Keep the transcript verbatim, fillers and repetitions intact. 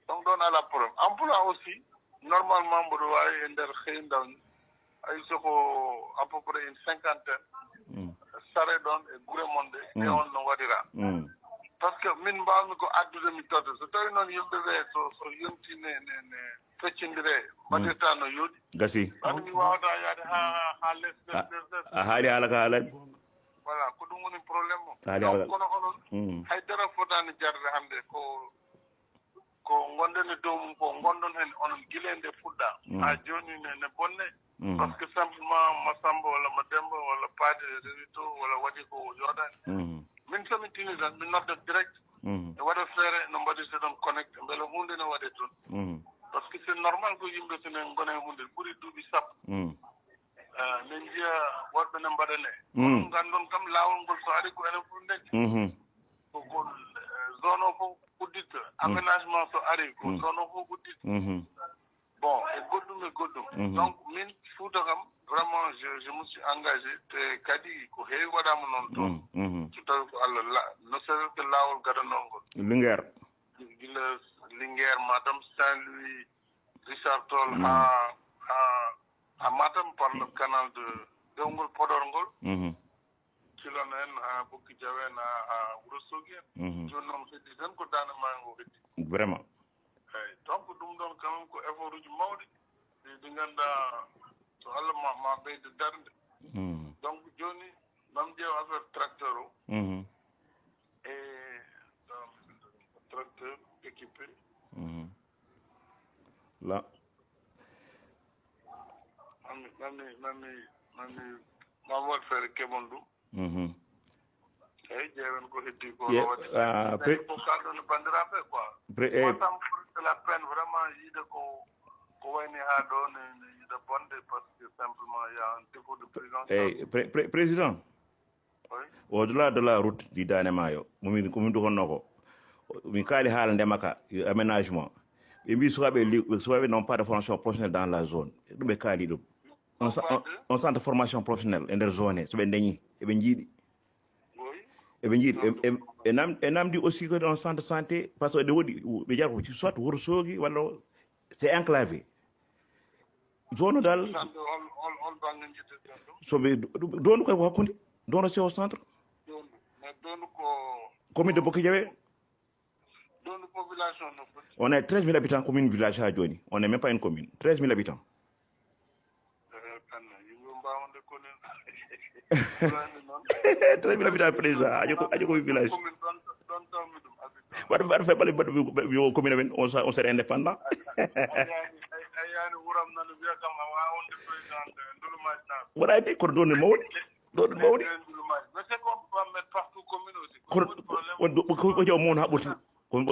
Donc ɗon alaa problème. Emploi aussi, normalement mboɗo waawi e nder xëy ndaw ñi, hay soko à peu près une cinquantaine, sare ɗon e gure mon ɗe, e on no waɗira. Par ce que min mbaawmi ko addude mi totta. So tawi noon yimɓe ɓe so, so yonti ne, ne, ne feccindire, mbaɗirta no yooɗi. Gasi. Wano mi waawata yaade haa, haa les, les, les, les. A haali haala ka haalani. Voilà, ko ɗum woni problème o. Haali haala. Donc, kono onon, hay dara fotaani jarde hannde ko, ko ngonɗen e dow mum ko, ngonɗon heen onon gila e nde fuɗɗa. Haa jooni ne, ne bonne. Par ce que simplement Masamba walla Mademba walla Paate rewi to walla waɗi ko yooɗaani. Min so mi tini tan, mi nodda direct. E waɗa feere no mbaɗirte ɗon connect, mbele huunde ne waɗe toon. Par ce que c'est normal ko yimɓe so ne ngona e huunde ɓuri duuɓi sappo. Eh, min njiya worɓe ne mbaɗane. Onon nganndon kam laawol ngol so ari ko enen fof ndeñde. Ko, ko, eh, zone o fof udditto, aménagement so ari ko zone o fof udditto. Bon, e goɗɗum e goɗɗum. Donc, min Fuuta kam, vraiment, je, je me suis engagé, te kadi ko heewi waɗaama noon toon. So tawi ko Allah la, ne serait-ce que laawol gadanol ngol. Linguère. Gila Linguère, Matam, Saint-Louis, Richard Toll, haa, haa, haa Matam par le canal de, dewngol Podor ngol. Cilon en, haa Bokki Jawe en, haa, haa Wuro Sogi en. Jooni noon heddi tan ko Daande Maayo ngo heddi. Vraiment. Eeyi, donc ɗum ɗoon quand même ko effort uji mawɗi ɗi, ɗi ngannduɗaa so Allah ma, ma ɓeyde darnde. Donc jooni mam ƴeew affaire tracteur o. E, euh, tracteur équipé. La. Mami, mami, mami, mami, ma waɗ feere keɓon ɗum. Eeyi, ƴeewen ko heddi ko. Ye- no waɗi. Ah, pre- Ko kalɗon e banndiraaɓe quoi. Pre- eh, Moi, ça me ferait de la peine vraiment yiide ko, ko wayni haa ɗo ne, ne yiida bonde parce que simplement il y a un défaut de prise en charge. Eeyi, pre- pre- président. Oui. Au-delà de la route du Daande Maayo, momin, ko min dukonno ko, min kaali haala ndema ka, e aménagement. Ɓe mbi sukaaɓe li- sukaaɓe n'ont pas de formation professionnelle dans la zone. Ɗum ɓe kaali ɗum. Un, ce- un, un centre de formation professionnelle e nder zone he, so ɓe dañi, eɓe njiiɗi. Oui. Eɓe njiiɗi, e, e, e nam- e namdi aussi que un centre de santé, par ce que ɗe woodi, ɓe jaa ko soit Wuro Soogi walla c'est enclavé. Zone o dal. Santo, hol, hol, hol bannge njettirten ɗum? So ɓe do- do- Dondo koye ko hakkunde, Dondo c'est au centre. Dondo, mais Dondo ko Commune de Bokki Jawe. Dondo population no foti? On est treize mille habitants, commune village haa jooni. On n'est même pas une commune. Treize mille habitants. Eh, kanna, yimɓe mbaawa nde konin. Treize mille habitants, président. Ajo ko, ajo ko village. Commune ɗon, ɗon tawmi ɗum, habitant. Waɗa, waɗa fe ɓale, mbaɗa wi- wi- o commune amen, on sa- on serait indépendant. A yaani, a yaani wuram nana wiya kam a waawde président de Ndulumaaji naaɓe. Waɗa de, kono ɗon ne mawɗi. Ɗon ne mawɗi. Ndulumaaji. Mais c'est qu'on peut pas mettre partout commune aussi. Kono Ko woni problème? On ɗo, ko, ko jaw mon haɓɓoti. Ko